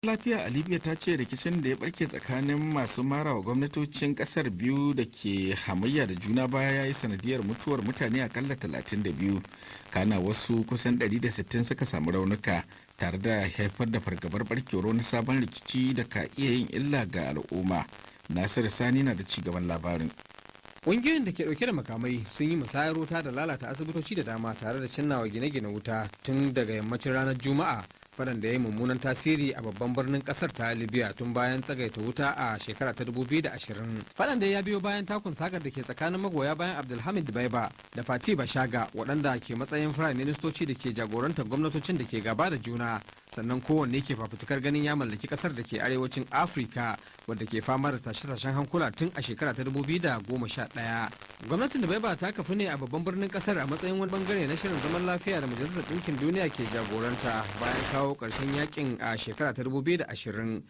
Lafiya a Libya ta ce rikicin da ya barke tsakanin masu marawa gwamnatocin kasar biyu da ke hamayya da juna baya ya yi sanadiyar mutuwar mutane akalla 32, kana wasu kusan 160 suka samu raunuka, tare da haifar da fargabar barkewar wani sabon rikici da ka iya yin illa ga al'umma. Nasiru Sani na da cigaban labarin. Ƙungiyoyin da ke ɗauke da makamai sun yi musayar wuta da lalata asibitoci da dama tare da cinnawa gine-gine wuta tun daga yammacin ranar Juma'a, fadan da ya yi mummunan tasiri a babban birnin kasar ta Libya tun bayan tsagaita wuta a shekara ta 2020. Fadan da ya biyo bayan takun sakar da ke tsakanin magoya bayan Abdulhamid Baiba da Fati Bashaga, waɗanda ke matsayin firayim ministoci da ke jagorantar gwamnatocin da ke gaba da juna, sannan kowanne ke fafutukar ganin ya mallaki kasar da ke arewacin Afirka wadda ke fama da tashe-tashen hankula tun a shekara ta 2011. Gwamnatin Dbeiba ta kafu ne a babban birnin kasar a matsayin wani bangare na shirin zaman lafiya da Majalisar Ɗinkin Duniya ke jagoranta bayan kawo ƙarshen yakin a shekara ta 2020,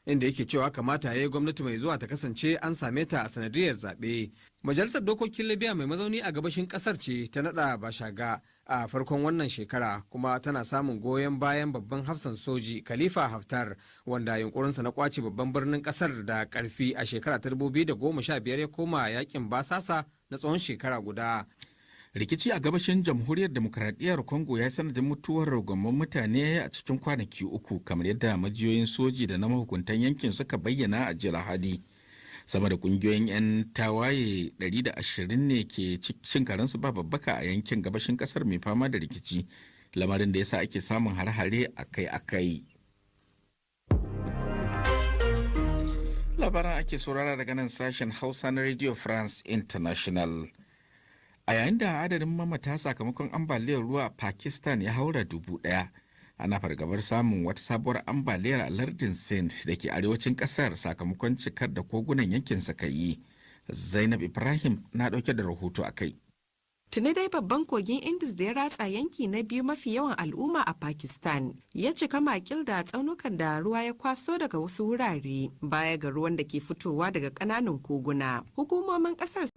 inda yake cewa kamata ya yi gwamnati mai zuwa ta kasance an same ta a sanadiyar zaɓe. Majalisar Dokokin Libya mai mazauni a gabashin ƙasar ce ta naɗa Bashaga a farkon wannan shekara, kuma tana samun goyon bayan babban hafsan soji Khalifa Haftar, wanda yunkurinsa na kwace babban birnin ƙasar da ƙarfi a shekara ta 2015 ya koma yakin basasa na tsawon shekara guda. Rikici a gabashin Jamhuriyar Demokradiyyar Congo ya sanadin mutuwar gwamman mutane a cikin kwanaki 3, kamar yadda majiyoyin soji da na mahukuntan yankin suka bayyana a jiya Lahadi. Sama da kungiyoyin 'yan tawaye 120 ne ke cin karensu ba babbaka a yankin gabashin kasar mai fama da rikici, lamarin da yasa ake samun hare-hare akai-akai. Labaran ake saurara daga nan sashen Hausa na Radio France International. A yayin da adadin mamata sakamakon ambaliyar ruwa a Pakistan ya haura 1000, ana fargabar samun wata sabuwar ambaliyar a lardin Sindh da ke arewacin kasar sakamakon cikar da kogunan yankin suka yi. Zainab Ibrahim na dauke da rahoto a kai. Tuni dai babban kogin Indus da ya ratsa yanki na biyu mafi yawan al'umma a Pakistan ya cika makil da tsaunukan da ruwa ya kwaso daga wasu wurare, baya ga ruwan da ke fitowa daga ƙananan koguna. Hukumomin ƙasar